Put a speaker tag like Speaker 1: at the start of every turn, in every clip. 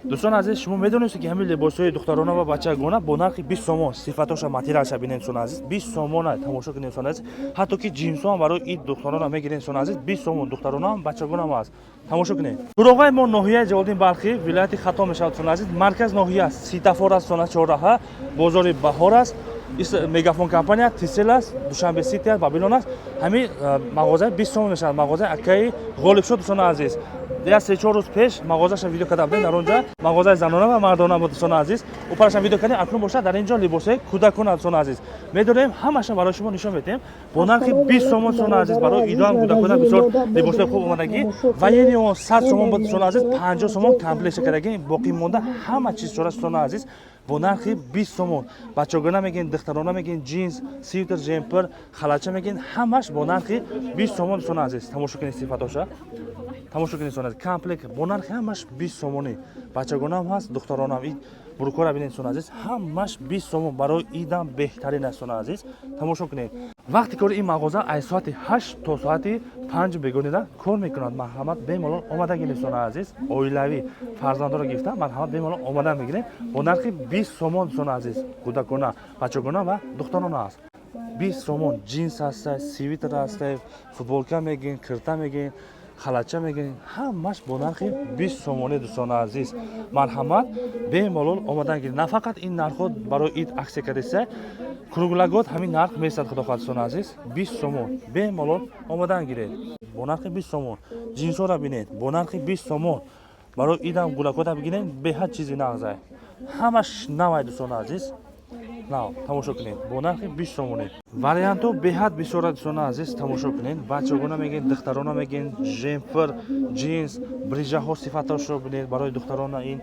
Speaker 1: Дӯстони азиз, шумо медонистед, ки ҳамин либосҳои духтарона ва бачагона бо нархи 20 сомон? Сифатоша, материалша бинед, дӯстони азиз, 20 сомона. Тамошо кунед, дӯстони азиз, ҳатто ки ҷинсҳоам барои ид духтарона мегиред, дӯстони азиз, 20 сомон. Духтаронаам, бачагонаам аст, тамошо кунед. Суроғаи мо ноҳияи Ҷалолиддин Балхӣ, вилояти Хатлон мешавад, дӯстони азиз. Марказ ноҳия Ситафор аст, дӯстони, чорраҳа, бозори Баҳор аст. Мегафон компания, Тисел аст, Душанбе Сити аст, Бабилон аст. Ҳамин мағозаи 20 сомон мешавад, мағозаи акаи Ғолибшо. Дӯстони азиз, як 3-4 рӯз пеш мағозаша видео карда будем. Дар он ҷа мағозаи занона ва мардона буд, дӯстони азиз, упарашам видео кардем. Акнун бошад, дар ин ҷо либосҳои кӯдакона, дӯстони азиз, медорем, ҳамаша барои шумо нишон медиҳем бо нархи 20 сомон. Дӯстони азиз, барои идоам кӯдакона бисёр либосҳои хуб омадагӣ. Ва яъне он 100 сомон буд, дӯстони азиз, 50 сомон комплект кардагӣ, боқӣ монда ҳама чиз чора, дӯстони азиз, бо нархи 20 сомон. Бачагона мегин, духтарона мегин, ҷинс, свитер, жемпер, халача мегин, ҳамаш бо нархи 20 сомон. Дӯстони азиз, тамошо кунед, сифатоша тамошо кунед, дӯстони азиз. Комплект бо нархи ҳамаш 20 сомонӣ. Бачагонаам ҳаст, духтаронаам. И брюкора бинед, дӯстони азиз, ҳамаш 20 сомон. Барои идам беҳтарин аст, дӯстони азиз, тамошо кунед. Вақти кори ин мағоза аз соати 8 то соати 5 бегонида кор мекунад. Марҳамат, бемалол омада гиред, дӯстони азиз. Оилавӣ, фарзандоро гирифта, марҳамат, бемалол омада мегирем бо нархи 20 сомон. Дӯстони азиз, кӯдакона, бачагона ва духтарона аст, 20 сомон. Ҷинс ҳаста, свитер ҳаста, футболка мегин, кирта мегин, халача мегин, ҳамаш бо нархи 20 сомонӣ. Дӯстони азиз, марҳамат, бемалол омадан гиред. На фақат ин нархҳо барои ид акция кардеса, круглый год ҳамин нарх месад, худо хоҳад. Дӯстони азиз, 20 сомон, бемалол омадан гиред бо нархи 20 сомон. Ҷинсҳоро бинед, бо нархи 20 сомон. Барои идам гулакота бигиред, беҳад чизи нағзай, ҳамаш навай, дӯстони азиз, нав. Тамошо кунед, бо нархи 20 сомонӣ. Вариантҳо беҳад бисёра, дӯстони азиз, тамошо кунед. Бачагона мегин, духтарона мегин, жемпер, ҷинс, брижаҳо, сифаташро бинед. Барои духтарона ин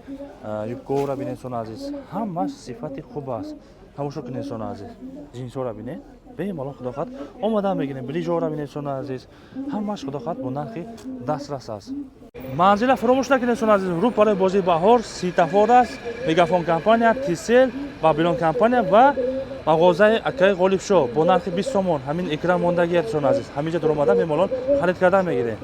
Speaker 1: юбкаҳоро бинед, дӯстони азиз, ҳамаш сифати хуб аст. Тамошо кунед, дӯстони азиз, ҷинсҳоро бинед. Бемалол, худо хоҳад, омада мегирем. Брижаҳоро бинед, дӯстони азиз, ҳамаш, худо хоҳад, бо нархи дастрас аст. Манзила фуромӯш накунед, дӯстони азиз, рӯ барои бозии Баҳор, Ситафор аст, Мегафон компания, Тисел, Бабилон компания ва мағозаи акаи Ғолибшо бо нархи 20 сомон. Ҳамин экран мондагия, дӯстони азиз, ҳаминҷа дуромада, бемалол харид карда мегирем.